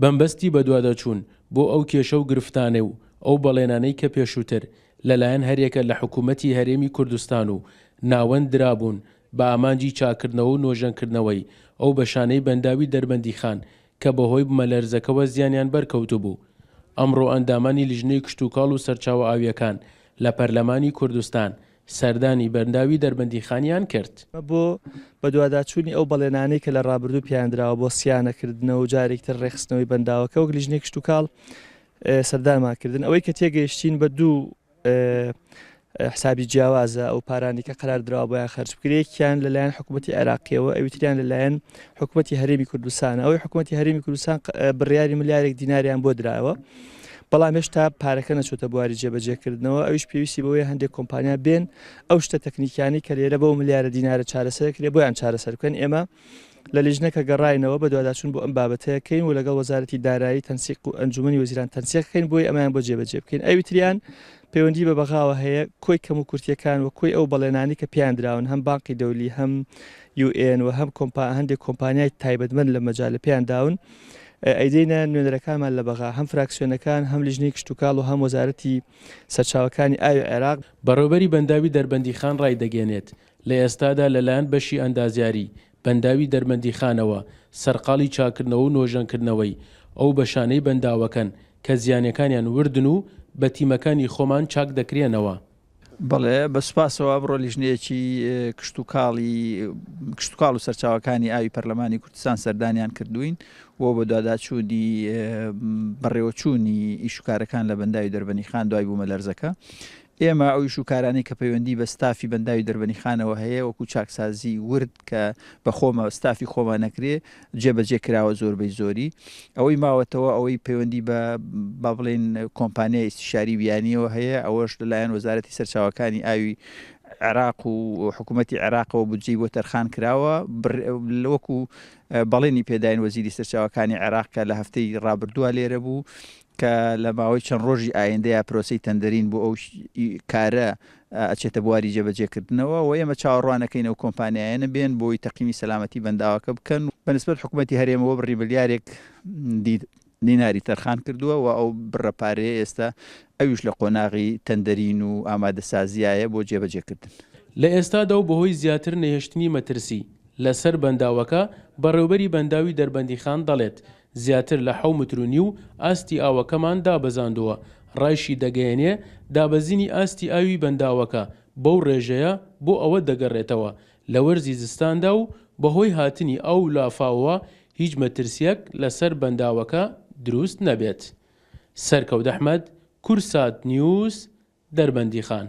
بەمبەستی بەدواداچوون بۆ ئەو کێشە و گرفتانەی و ئەو بەڵێنانەی کە پێشووتر لەلایەن هەریەکە لە حکوومەتی هەرێمی کوردستان و ناوەند درابوون بە ئامانجی چاککردنەوە و نۆژەنکردنەوەی ئەو بەشانەی بەنداوی دەربەندیخان کە بەهۆی بمەلەرزەکەوە زیانیان بەرکەوتبوو. ئەمڕۆ ئەندامانی لیژنەی کشتوکاڵ و سەرچاوە ئاوییەکان لە پەرلەمانی کوردستان سەردانی بەنداوی دەربەندیخانیان کرد. بۆ بەدواداچوونی ئەو بەڵێنانەی کە لە ڕابردوو پێیان دراوە بۆ سیانەکردنەوە و جارێکی تر ڕێکخستنەوەی بەنداوەکە وەک لیژنەی کشتوکاڵ سەردانمان کردن ئەوەی کە تێگەیشتین بە دوو حسابی جیاوازە ئەو پارانی کە قەرار دراوە بۆیان خەرج بکرێت یەکیان لەلایەن حکوومەتی عێراقیەوە ئەویتریان لەلایەن حکوومەتی هەرێمی کوردستان ئەوەی حکوومەتی هەرێمی کوردستان بڕیاری ملیارێک دیناریان بۆ دراوە بەڵام هێشتا پارەکە نەچۆتە بواری جێبەجێکردنەوە ئەویش پێویستی بەوەیە هەندێک کۆمپانیا بێن ئەو شتە تەکنیکیانی کە لێرە بەو ملیارە دینارە چارەسەر کرێ بۆیان چارەسەر بکەن ئێمە لە لیژنەکە گەڕاینەوە بەدواداچوون بۆ ئەم بابەتە کەین و لەگەڵ وەزارەتی دارایی تەنسیق و ئەنجومەنی وەزیران تەنسیق کەین بۆی ئەمەیان بۆ جێبەجێ بکەین ئەوی تریان پەیوەندی بە بەغاوە هەیە کۆی کەم و کورتیەکان و کۆی ئەو بەڵێنانی کە پێیان دراون هەم بانقی دەولی هەم یو ئێن و هەم کۆمپا هەندێک کۆمپانیای تایبەتمەند لە مەجالە پێیان داون ئەیدەینە نوێنەرەکانمان لە بەغا هەم فراکسیۆنەکان هەم لیژنەی کشتوکاڵ و هەم وەزارەتی سەرچاوەکانی ئاوی عێراق. بەڕێوبەری بەنداوی دەربەندیخان ڕایدەگەیەنێت، لە ئێستادا لەلایەن بەشی ئەندازیاری بەنداوی دەربەندیخانەوە سەرقاڵی چاککردنەوە و نۆژەنکردنەوەی ئەو بەشانەی بەنداوەکەن کە زیانەکانیان وردن و بە تیمەکانی خۆمان چاک دەکرێنەوە. بەڵێ بە سوپاسەوە ئەمڕۆ لیژنەیەکی کشتوکاڵی کشتوکاڵ و سەرچاوەکانی ئاوی پەرلەمانی کوردستان سەردانیان کردوین بۆ بەدواداچوونی بەڕێوەچوونی ئیشوکارەکان لە بەنداوی دەربەنیخان دوای بوومەلەرزەکە ئێمە ئەو ئیش و کارانەی کە پەیوەندی بە ستافی بەنداوی دەربەنیخانەوە هەیە وەکو چاکسازی ورد کە بە خۆمە ستافی خۆمان نەکرێ جێبەجێ کراوە زۆربەی زۆری ئەوەی ماوەتەوە ئەوەی پەیوەندی بە با بڵێین کۆمپانیای ئیستیشاری بیانیەوە هەیە ئەوەش لەلایەن وەزارەتی سەرچاوەکانی ئاوی عێراق و حکوومەتی عێراقەوە بودجەی بۆ تەرخان کراوە وەکو بەڵێنی پێداین وەزیری سەرچاوەکانی عێراق کە لە هەفتەی ڕابردووە لێرە بوو کە لە ماوەی چەند ڕۆژی ئایندەیا پرۆسەی تەندەرین بۆ ئەو کارە ئەچێتە بواری جێبەجێکردنەوە و ئێمە چاوەڕوانەکەین ئەو کۆمپانیایانە بێن بۆی تەقیمی سەلامەتی بەنداوەکە بکەن بە نسبەت حکومەتی هەرێمەوە بڕی ملیارێک دیناری تەرخان کردووە و ئەو بڕە پارەیە ئێستا ئەویش لە قۆناغی تەندەرین و ئامادەسازیایە بۆ جێبەجێکردن. لە ئێستادا و بەهۆی زیاتر نەهێشتنی مەترسی لەسەر بەنداوەکە، بەڕێوبەری بەنداوی دەربەندیخان دەڵێت، زیاتر لە حەو متر و نیو ئاستی ئاوەکەمان دابەزاندووە، ڕایشی دەگەیەنێ، دابەزینی ئاستی ئاوی بەنداوەکە بەو ڕێژەیە بۆ ئەوە دەگەڕێتەوە لە وەرزی زستاندا و بەهۆی هاتنی ئاو و لافاوەوە هیچ مەترسییەک لەسەر بەنداوەکە دروست نەبێت. سەرکەوت ئەحمەد، کوردسات نیوز، دەربەندیخان.